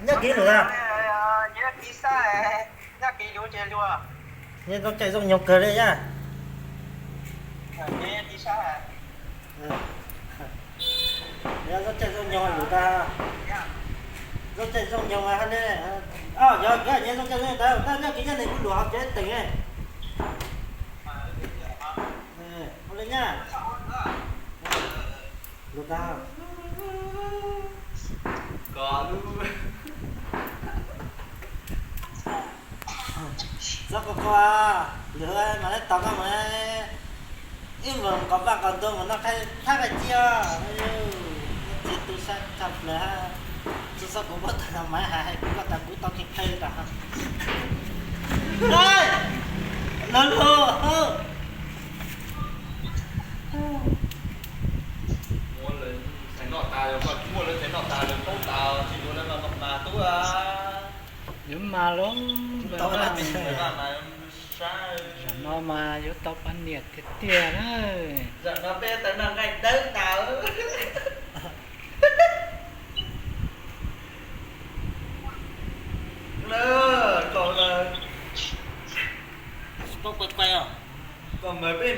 Nyob kiv lus tag. Nyob zoo caij zoo nyoog kawg li yaj. Nyob zoo caij zoo nyoog lus tag. Zoo caij zoo nyoog mas ha ne. Yog kawg nyob zoo caij zoo nyoog tag, tab nyob kiv nyob ne kuv lus hauv tsev teem. Ua li nyaj. Lus tag. Txhob quaj quaj, lwm hwv mas lawv tos koj mus ib npawg nqos vaj nqos ntug mus noj thab kai ci os. Txiv tu sab tshaj plaws hab. Txhob kuv muab tag no mas hais hais kuv koj tas kuv tau kev qhia tas. Lawv lug. Muab lawv ntxhais noj tas lawm, koj muab lawv ntxhais noj tas lawm, paub tas tsis yuav lawv mas mas tub a. Yuav mas lub npawg vaj, zaum no mas yuav tau poj niam tiag tiag na. Zaum no peb tau noj nqaij dawb tas. Kaum lawm. Tsis paub quaj quaj os. Koj mas peb